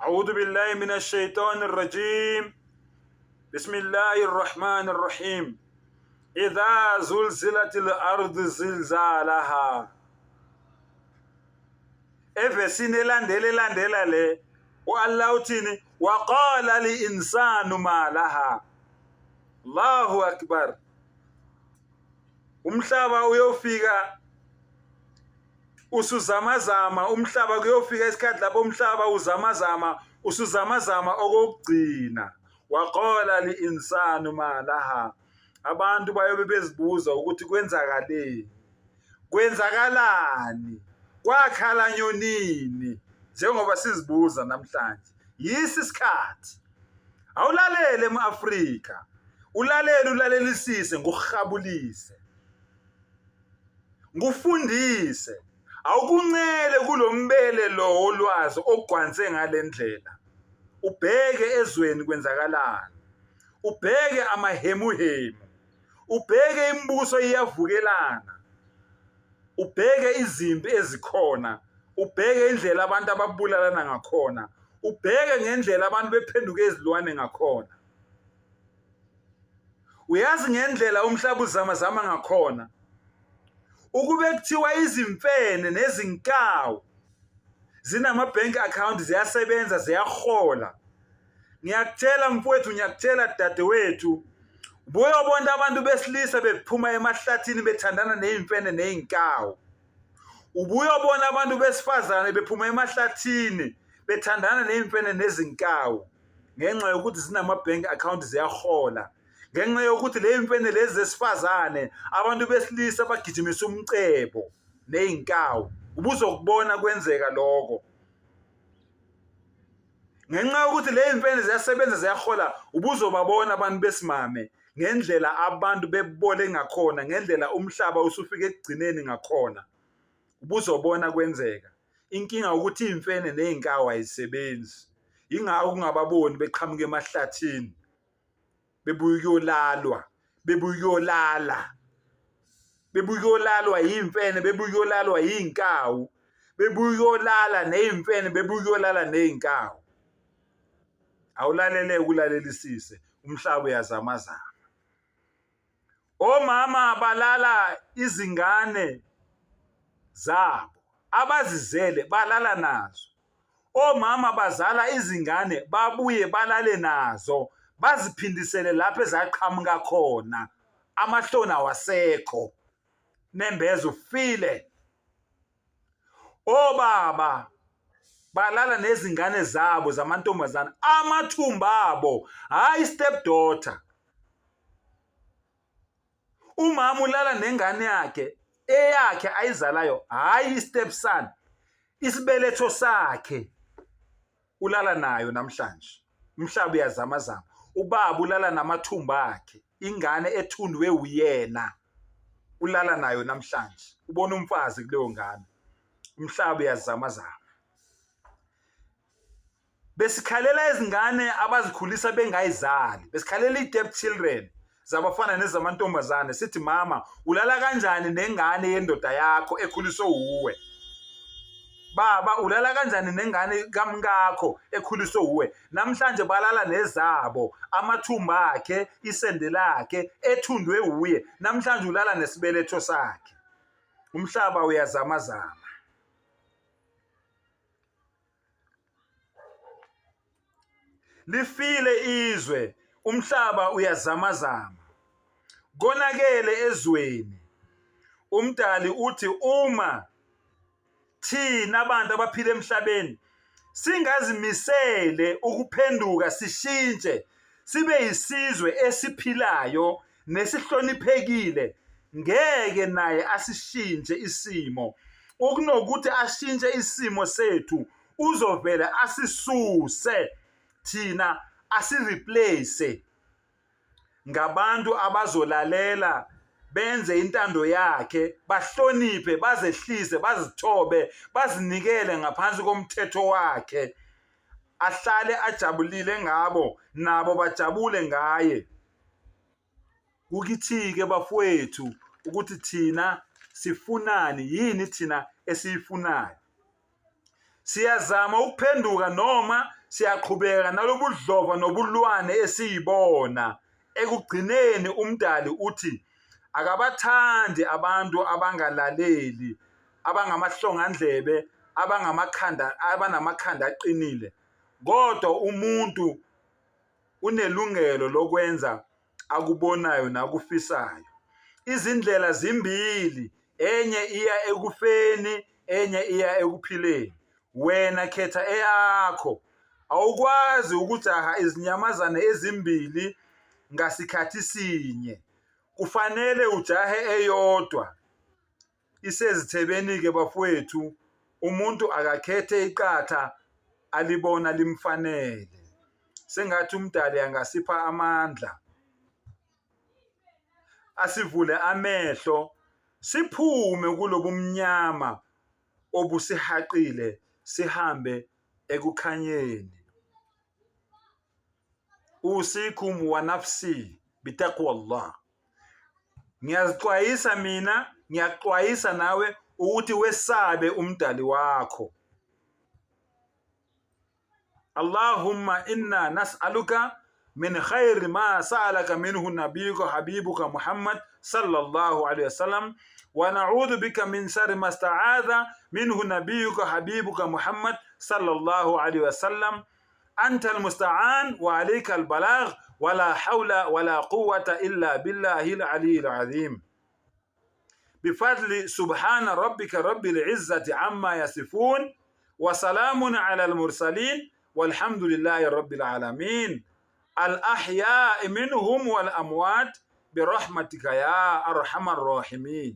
A'udhu billahi minash shaitani rajim. Bismillahir Rahmanir Rahim. Idha zulzilatil ardu zilzalaha. Evesini elandela elandela le uAllah uthini waqala linsanu ma laha. Allahu akbar. Umhlaba uyofika usuzamazama umhlaba kuyofika isikhathi lapho umhlaba uzamazama usuzamazama okokugcina waqala linsanu ma laha abantu bayobe bezibuza ukuthi kwenzakaleni kwenzakalani kwakhala nyonini njengoba sizibuza namhlanje yisi isikhathi awulalele emu-Afrika ulalele ulalelisise ngikuhabulise ngufundise awukuncele kulombele lo wolwazi ogwanse ngalendlela ubheke ezweni kwenzakalani ubheke amahemuhemu ubheke imibuso iyavukelana ubheke izimpi ezikhona ubheke indlela abantu ababulalana ngakhona ubheke ngendlela abantu bephenduke izilwane ngakhona Uyazi ngendlela umhlaba uzamazama ngakhona. Ukube kuthiwa izimfene nezinkawu zinama-bank account ziyasebenza ziyahola. Ngiyakutshela mfowethu, ngiyakutshela dadewethu, ubuyobona abantu besilisa bephuma emahlathini bethandana ney'mfene ney'nkawu. Ubuyobona abantu besifazane bephuma emahlathini bethandana ney'mfene nezinkawu. Ngenxa yokuthi zinama-bank account ziyahola ngenxa yokuthi le mfene lezi zesifazane abantu besilisa bagijimisa umcebo ney'nkawu ubuzokubona kwenzeka lokho ngenxa yokuthi le mfene ziyasebenza ziyahola ubuzobabona abantu besimame ngendlela abantu bebole ngakhona ngendlela umhlaba usufike ekugcineni ngakhona ubuzobona kwenzeka Inkinga ukuthi iy'mfene ney'nkawu ayisebenzi. Yingakho kungababoni beqhamuka emahlathini bebuya ukuyolalwa, bebuya ukuyolala, bebuya ukuyolalwa yiy'mfene, bebuya ukuyolalwa yiy'nkawu, bebuya ukuyolala ney'mfene, bebuya ukuyolala ney'nkawu. Awulalele ulalelisise, umhlaba uyazamazama. Omama balala izingane zabo abazizele balala nazo. Omama bazala izingane babuye balale nazo baziphindisele lapho ezaqhamuka khona. Amahloni awasekho. Nembeza ufile. Obaba balala nezingane zabo zamantombazane amathumba abo hayi step daughter Umama ulala nengane yakhe eyakhe ayizalayo hhayi i-step son isibeletho sakhe ulala nayo namhlanje umhlaba uyazamazama ubaba ulala namathumba akhe ingane ethundwe uyena ulala nayo namhlanje ubona umfazi kuleyo ngane umhlaba uyazamazama Besikhalela izingane abazikhulisa bengayizali, besikhalela i-step children zabafana nezamantombazane sithi mama ulala kanjani nengane yendoda yakho ekhuliswe wuwe baba ulala kanjani nengane kamkakho ekhuliswe wuwe namhlanje balala nezabo amathumba akhe isende lakhe ethundwe wuye namhlanje ulala nesibeletho sakhe umhlaba uyazamazama Lifile izwe, umhlaba uyazamazama. Konakele ezweni. Umdali uthi uma thina abantu abaphila emhlabeni singazimisele ukuphenduka sishintshe sibe yisizwe esiphilayo nesihloniphekile ngeke naye asishintshe isimo okunokuthi ashintshe isimo sethu uzovele asisuse thina asireplace ngabantu abazolalela benze intando yakhe bahloniphe bazehlise bazithobe bazinikele ngaphansi komthetho wakhe ahlale ajabulile ngabo nabo bajabule ngaye Kukithike bafowethu ukuthi thina sifunani yini thina esiyifunayo. Siyazama ukuphenduka noma Siyaqhubeka nalobudlova nobulwane esiyibona. Ekugcineni uMdali uthi akabathandi abantu abangalaleli, abangamahlongandlebe, abangamakhanda abanamakhanda aqinile. Kodwa umuntu unelungelo lokwenza akubonayo nakufisayo. Izindlela zimbili, enye iya ekufeni, enye iya ekuphileni. Wena khetha eyakho. Awukwazi ukujaha izinyamazane ezimbili ngasikhathi sinye. Kufanele ujahe eyodwa. Isezithebeni-ke bafowethu, umuntu akakhethe iqatha alibona limfanele. Sengathi uMdali angasipha amandla, asivule amehlo, siphume kulobumnyama obusihaqile sihambe ekukhanyeni. Usikum wa nafsi bitaqwa Allah. Ngiyazixwayisa mina, ngiyakuxwayisa nawe ukuthi wesabe umdali wakho. Allahumma inna nas'aluka min khairi ma sa'alaka minhu nabiyuka habibuka Muhammad sallallahu alayhi wasallam wa na'udhu bika min sharri ma sta'adha minhu nabiyuka habibuka Muhammad sallallahu alayhi wasallam anta almusta'an wa alayka albalagh wala hawla wala quwwata illa billahi al-ali al-azim bifadli subhana rabbika rabbil izzati amma yasifun wa salamun ala al-mursalin walhamdulillahi rabbil alamin al-ahya'i minhum wal amwat birahmatika ya arhamar rahimin.